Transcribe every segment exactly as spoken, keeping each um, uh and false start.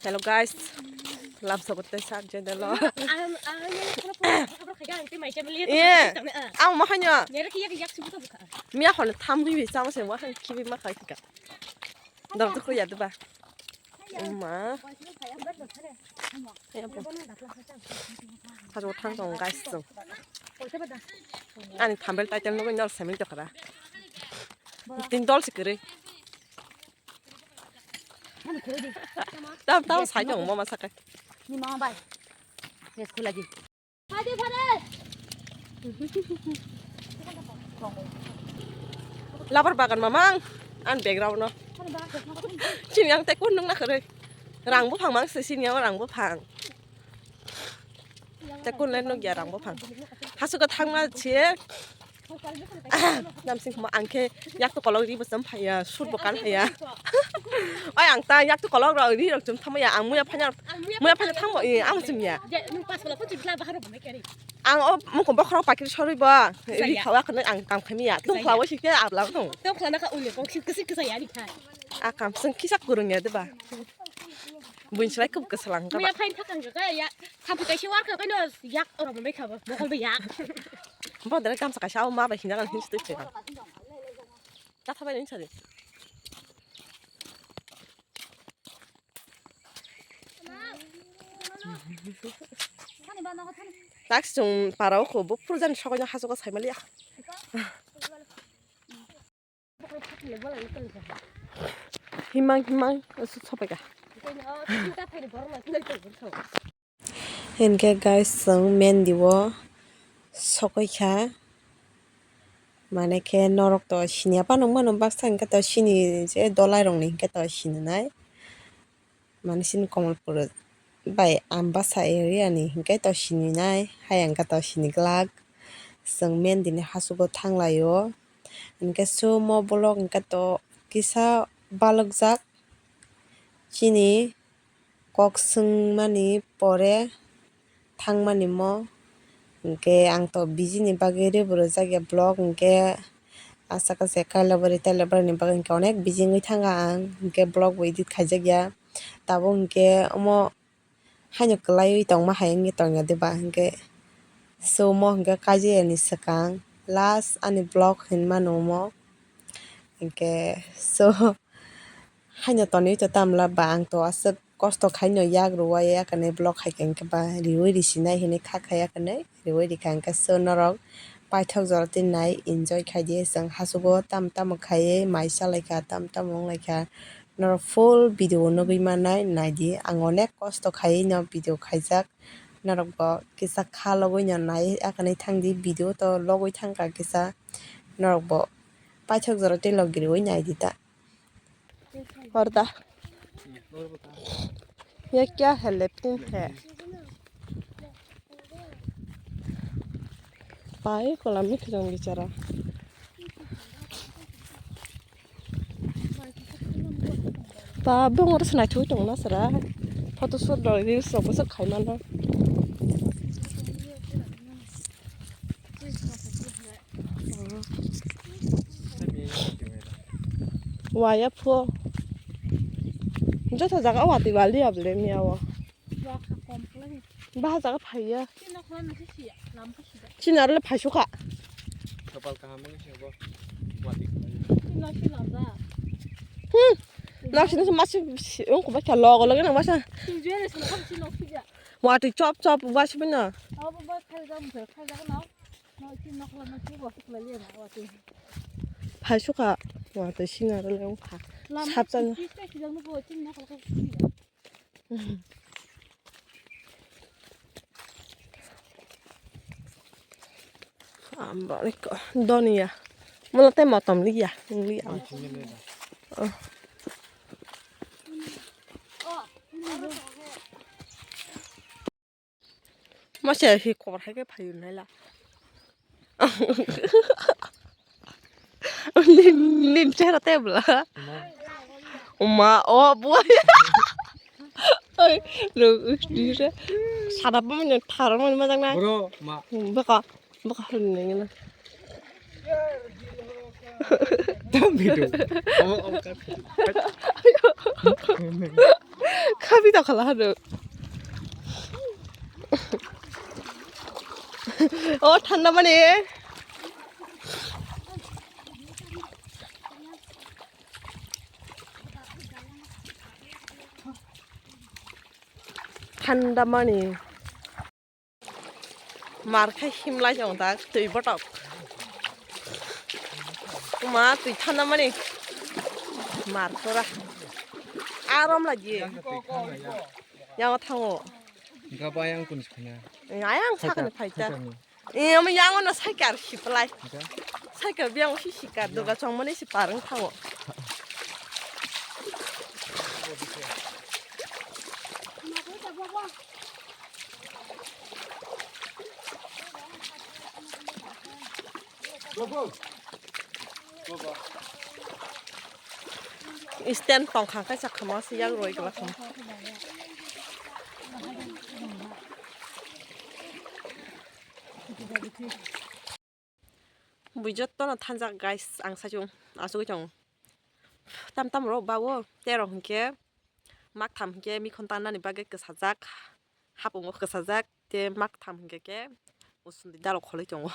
Hello guys, lam sobo tei sak jai dalo. Ang ang ang ni pura pura pura khaga ang tei mai chemli. Iya. Ang ma khanyo. Nere ki yak yak subu to bukha. Miya hon tham ri bi chama se wa khan khibi ma khai ka. Dam to ko ya de ba. Ma. Hajo thang tong guys song. Ani thambel title no nol semil to khara. Tin dol sikere. Tam tam sai tong mama sakai. Ni mama bai. Yes khulagi. Labar bagan mamang an background no. Sini ang tekun nung na kare. Rang buphang mang se sini ang rang buphang. Tekun le nung ya rang buphang. Hasu ka thang ma che. Namsing khama ang khe yak to kolok ri bwsam phaiya, sur bo kan phaiya. Oi ang ta yak to kolok ro ri rok chum thamo ya, ang muya phanya, muya phanya thangbo i ang chum ya. Ang o mukho bokhorok pakir soroi bo ri khawa khne ang kam khami ya. Tung khlawo si khe ablang thong. Tung khlana ka ule kok sik sik sa ya ri kha. A kam sung kisa kurung ya de ba. Buin slai kub kwslang ka ba. Muya phain thakang ka ya. Thampi kaisa warka kaino yak oro bo mai khabo. Mokol bai yak. Bo dere gamsa kaisa o ma bai hinjagan hinsi twi chega. Gatha bai hinsa de. Tak sung parao kho bo purjan sokonya hasuka saimali ya. Himang himang sopai ka. Hinkhe guys, chwng Mendi o sokoi kha. Mane khe norok to siniya phano wngmano baksa, hinkhe to sini je dolai rokni hinkhe to sininai. Mane sini Kamalpur bai Ambasa area ni hinkhe to sininai, hayang khe to sini glak. Chwng Mendi ni hasugo thanglaio. Hinkhe sumo vlog hinkhe to kisa balokjak. Chini kok swngmani pore thangmani mo. Hinkhe ang to busy ni bagwi rw bo rwjak ya vlog, hinkhe aswk aswk kailabari tailabari ni bagwi hinkhe onek busy wngwi thanga ang, hinkhe vlog bo edit khaijak ya. Tabuk hinkhe omo haino kwlaiwi tongma hai wngwi tongya diba, hinkhe so omo hinkhe kaijak yani swkang last ani vlog hinmano omo, hinkhe so. Haino tonwi to tamla ba ang to aswk kosto khaino yak rwui yakarnai vlog hai khe hinkhe ba riui risinai hinwi kha kha yakarnai riui rikha hinkhe so norok paithak jora tei nai enjoy khaidi chwng hasugo tamo tamo khaiwi mai chalaikha tamo tamo wnglaikha norok full video nugui mannai naidi ang onek kosto khaiwi no video khaijak norok bo kisa kha logui no nai yakarnai thangdi video to logui thangkha kisa norok bo paithak jora tei log riui naidi ta. पर्दा। ये क्या है? लिपटिन है। Pai kolam ni khijang bichara. Ba bongor sinai thui tong na sara. Photo shoot rok reels rok bwswk khai mano. Waya pho. Joto jaga watwi bali ya bole miya o. Baha jaga phaiya. Chini aro le phaisukha. Kapal kaham wngwi se bo watwi khlai. Hmm. Nasi nasi masi wngkha ba kha logo logo nang masa. Watwi chop chop wasi bino. Phaisukha. Watwi sinaro le wngkha. Sapjani. Ambariko donia. Mula te motom liya, liya. Oh. Masa hi khobor hai khe phayu naila. Lim, lim chehra tebla. Ma, o buaya. Oi, lo, ui, dira. Sada pamanya tharo mani majak na. Bro, ma. Baka, baka hal ni na. Tam bidu. Oh, oh, kat. Abi da khala hado. O thanda mani. Thanda mani. Mar khe himlai chong tak twi botok. Ma twi thanda mani. Mar kora. Arom lagi. Yang thango. Gaba yang kun khana. Ayang sakani phaita. Yang yang no cycle siplai. Cycle biang si sikar doga chong mani si parang thango. Stand tongkha khe chakha ma se yak roi glak kha. Bui jotto no thanjak guys, ang sachung asugui tongo. Tam tam rok bawo terok hinkhe mak tham hinkhe mikhon tannani bagwi kwsajak, hapungo kwsajak, te mak tham hinkhe khe usundi dalok kholoi tongo.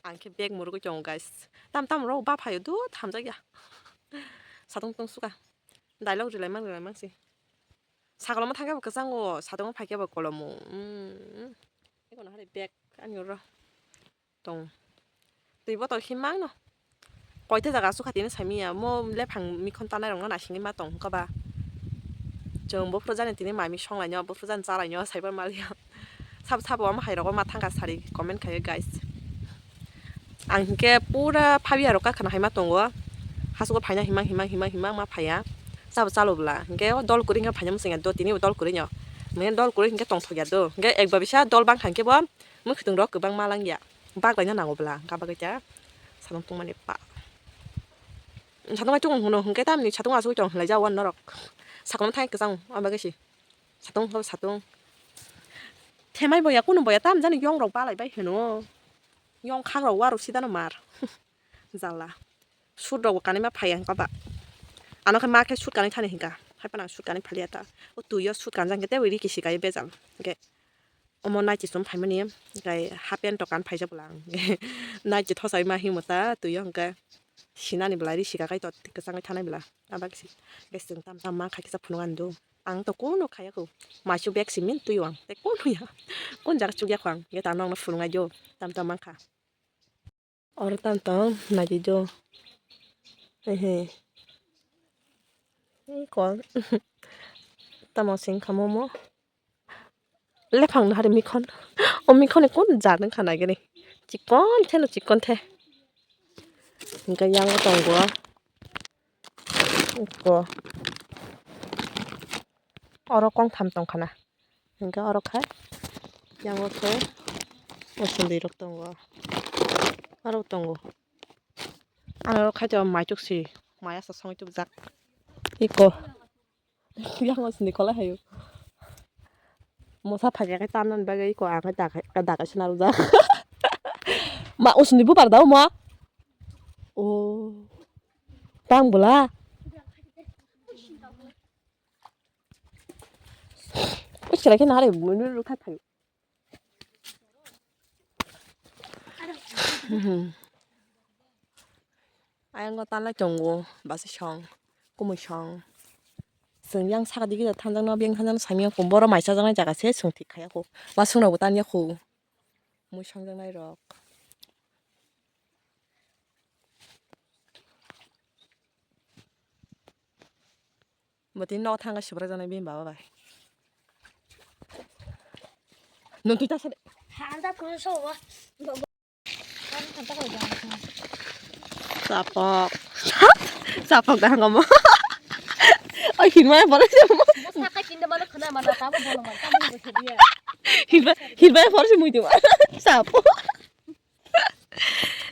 Ang khe bag murugui tongo guys. Tam tam rok baphaio du thamjakya. Satung tung suka. Dialog rilai mang rilai mang si. Sakoloma thangkhe bo kwchango, satungo phaikhe bo kolomo. Mm. Ekono hari bag ani oro. Tong. Twi botol himang no. Koitha jaga sukha tini saimanya. Mo lephang mikhon tanai rokno naisingwi ma tong hwnkha ba. Chwng buphuru jani tini mami songlainw, buphuru jani chalainw saibar maliya. Sabo sabo omo hai rogo ma thangkha sari comment khaio guys. Ang hinkhe pura phabiya rok kakhana hai ma tongo. Hasugo phaina himang himang himang himang ma phaiya. Sabo chalo bwla. Hinkhe o dol kwrwi hinkhe phaina mwswngya do tini bo dol kwrwino. Mane dol kwrwi hinkhe tongthokya do. Hinkhe ekba bisa dol bangkha hinkhe bo. Mwkhwtwng rok kwbangma langya. Baklaina nango bwla, hwnkha bagwi khe samung tungmani pa. Satung bai tung hwno hwnkhe tamni satung asugui tong hinlai jao norok. Sakolno thangwi kwchang, abagwi se. Satung, satung. Themai boya, kunu boya, tam jani yong rok balai bai hwno. Yong khang rok warok sidano mar. Jala. Sut rok bo kanui ma phaiya hwnkha ba. Ano khe ma khe sut kanui thani hwnkha. Haiphano ang sut kanui phaliya ta. O twi o sut kanjak hwnkhe tei riki sikai bejal. Hwnkhe omo naiti chum phaimani, hwnkhe half pant rok kan phaijak bwla ang. Naiti thosai ma himo ta twi o hwnkhe sinani bwla ri sika kai to kwchangwi thanai bwla. Abak si, hwnkhe chwng tam tam ma kha kisa phunuk ani do. Ang to kunu khaya kho. Maisu bag simi twi o ang. Tei kunu ya. Kun jaga chukya kho ang. Hwnkhe ta nokno phunuk ai do. Tam tam ma kha. Oro tam tong naidi do. Ehe. Iko. Tamo sing kha momo. Lephang no hari mikhon. O mikhon ni kun jat wngkha nai gini. Chikon the no chikon the. Hingke yango tongo. Iko. Oro kong tham tong khana. Hingke oro khai yango khe mosondwi rok tongo, aro tongo. Ang oro khai tongo maichuk si, mai asa songwi tubujak. Iko yango sini kolai hayo. Mosa phaikha khe tanani bagwi iko ang khe dakai, dakai sina rwjak. Ma usni bubar da omo? O. Tang bwla. Ui, chwrai khe nahari, munu rwkha thai. Ayang o tanlai tongo, basi song, kumui song. Chwng yang saka digi da thanjakno, beng thanjakno samya kho, boro mai chajaknai jaga se chwng thik khaya kho. Wasung rok bo tanya kho. Mui songjaknai rok. Bwtwi nok thangkhe subrai jaknai bini baba bai. Nwng twi ta sade. Handa phuru so wa. Chapok. Chapok da hangamo. Oi hinmai bole jamo. Saka kinda mano khna mana tamo bolo man tamo bo khediya. Hinmai hinmai bole si mui tu. Chapok.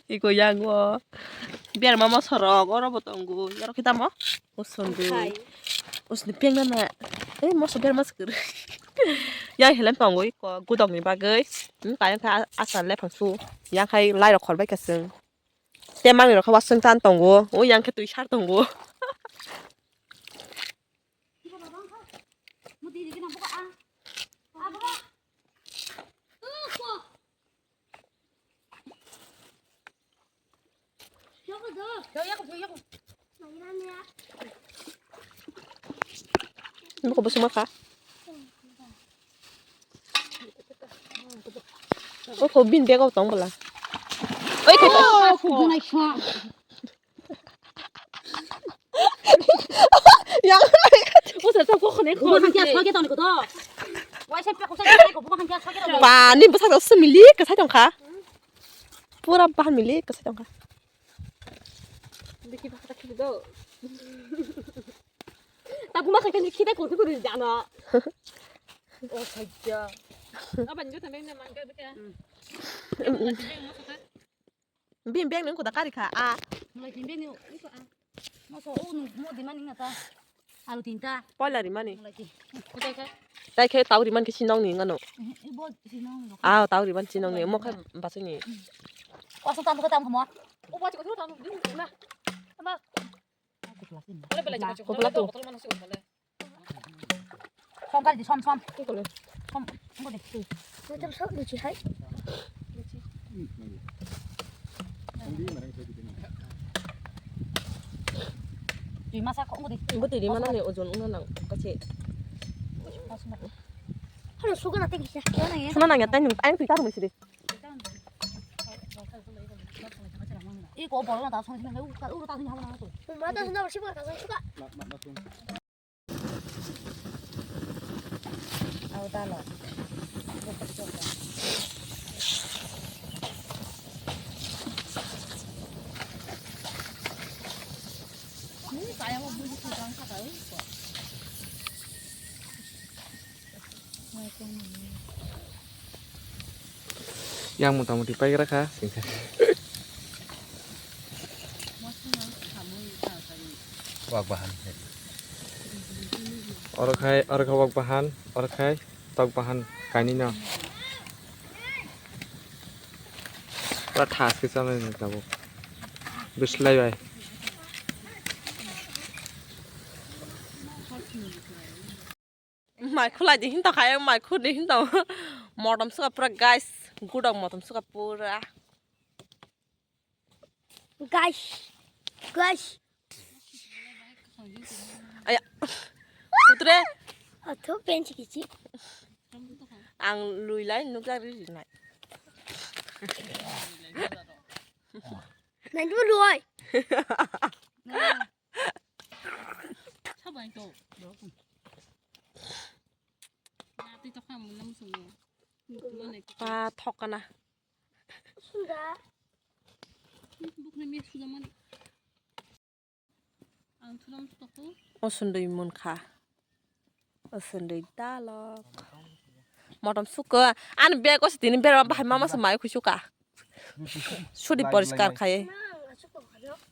Iko yango berma mosorok oro bo tongo. Oro khe tamo? Usundui. Hai. Usundui pengna na. Eh, moso berma se kwrwi. Yang helem tongo iko gudokni bagwi. Hmm, kayang kha asal lephang su. Yang khai lai rok khorbai ka chwng. Te mangi rok kha wasung tan tongo. O yang khe twi sar tongo. Nokho bwswk ma kha? Oko bini bego tong bwla. Oi, kho. Yang. Usa sa ko khone ko. Bukan hangke soge tong ko to. Wai se pe ko sa ko bukan hangke soge tong. Ba, ni bwsa ko sumili ka sai tong kha. Pura bahan mili ka sai tong kha. Dikhi ba kha khibi do. Ta kuma kha khibi khibi ko ko jana. O sajja. Aban jo thambe na mangka bika. Bini bag ni wngkha da kari kha a. Mulai tin bini wngkha a. Moso o nung mo di mani ngata. Alu tinta. Poila rimani. Mulai tin. Utai kha. Tai khe tau riman khe sinong ni ngano. Eh, eh, bo sinong ni. Ah, tau riman sinong ni. Mo khe basini. Koso tam ko tam ko mo. O ba ko tam di na. Ama. Kopla tu. Som kali di, som, som. Som, engko di. Macam sok lucu hai. Di masa kok engko di. Engko di mana ni ojon ungna nang kasi. Halo, suka nanti bisa. Mana ya? Sana nanya tanya, ayo kita rumah sini. Iko borok na ta song song uru ta song habo na to. Ma ta song song song ta song song. Au ta lo. Ni saya mau beli tukang kata iko. Yang motamoti paigra kha singkha. Wak bahan. Oro khai, oro khai wak bahan, oro khai tok bahan kainwi no. Pura thas khe chalai tabuk. Bislai bai. Mai khulai di hinta khai, mai khur di hinta. Motom suka pura guys, gudok motom suka pura. Guys, guys. Aya. Putre. Atho pensi kichi. Ang lui lai nukla ri ri nai. Nai dulu oi. Sabai to. Na twi to kham mun nam sung. Mane. Pa thok kana. Sunda. Bukni mi suga mani. Ang thulam to ko. O sundui mun kha. O sundui dalok. Motom suka. Ani bag o sitini berma bahai mama se mai khusuka. Sudi poriskar khai.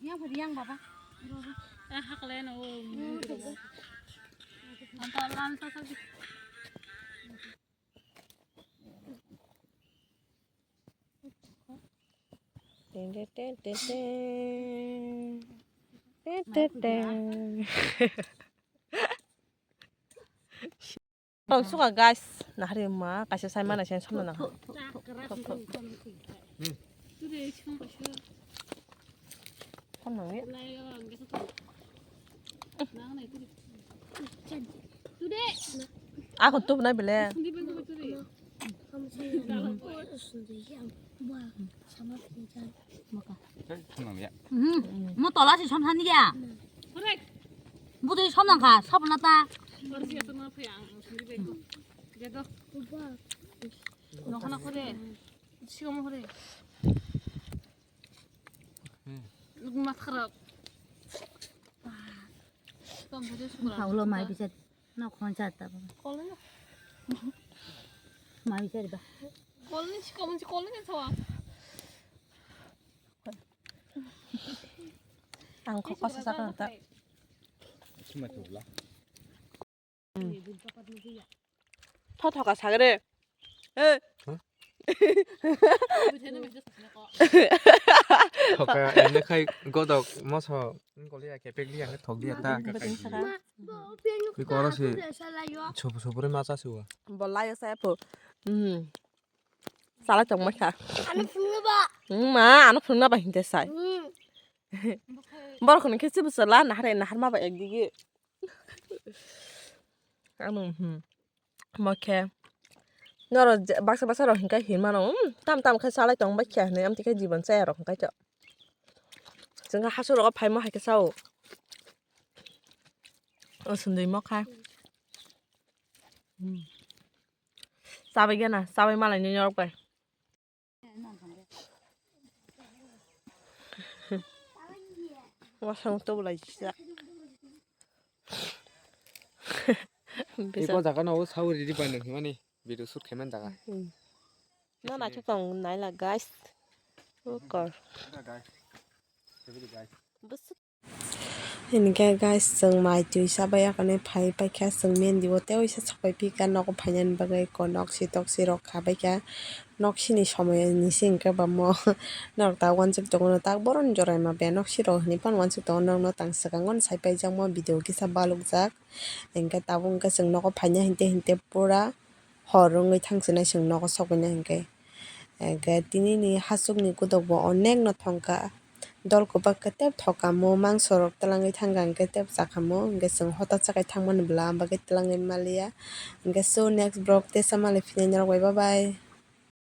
Yang phadi yang baba. Eh, hakle no. Anta lan ta sa. Ten, ten, ten, ten, ten. Ten, ten, ten. Tong suka guys, nahari ma kaisa sai mana sen somna nang. Somna ngi. Ako tup na bile. Mo tola si som san ya. Butui som nang kha, sabo na ta. Nokhana khore, sigomo khore. Mat kharap. Paulo mai bisa. Nok khon cha ta ba. Kol ni. Mai cha ba. Kol ni si kamun si kol ni sawa. Ang kok kasa sakang ta. Sima chula. Tho tho ka sagre. Eh. Huh? Thoka ene khai godok moso. Koli ya kepek liya ke thok liya ta. Koi koro si. Supu supu re masa suwa. Bola ya saya po. Hmm. Sala tong ma kha. Ano phunga ba. Hmm, ma, ano phunga ba hinte sai. Hmm. Borok ni khe chibu sala nahare nahar ma ba ek digi. Ano, hmm. Mokhe. Noro je-, baksa baksa rok hinkhe hinmano, um, tam tam khe salai tong bai khe hinui, amtwi khe jibon chaya rok hinkhe to. Chwngkhe hasu rogo phaimo hai khe sao. O sundui mokha. Hmm. Chabai gana, chabai malai ni norok bai. Wasang to bolai jisa. Eko jaga no sao riri pai nang himani video shoot khaiman jaga. Hmm. No na chukang naila guys. Ukor. Guys. Bus- Hinkhe guys, chwng mai twi chabai yakarni phai paikha, chwng mendi o tei waisa sapai phikha, nogo phainani bagwi ko noksi toksi rok kha baikha, noksini somoi ni se hinkhe bamo norok ta wansuk tongo, tak bohroni jorai ma be noksi rok hinui phano wansuk tongo, norokno tang swkango sai paijakma video kisa balukjak, hinkhe tabuk hinkhe chwng nogo phaina hinte hinte pura. Hor wngwi thang sinai chwng nogo sokbaina hinkhe. Hinkhe tinini hachukni godok bo onek no thongkha. Dol kwbak khe tei thokamo, mangso rok twlangwi thangkha hinkhe tei chakamo, hinkhe chwng hotak chakhai thangmani bwla bagwi twlangwi maliya. Hinkhe so next vlog tesa malai phinaini rok bai, bye bye.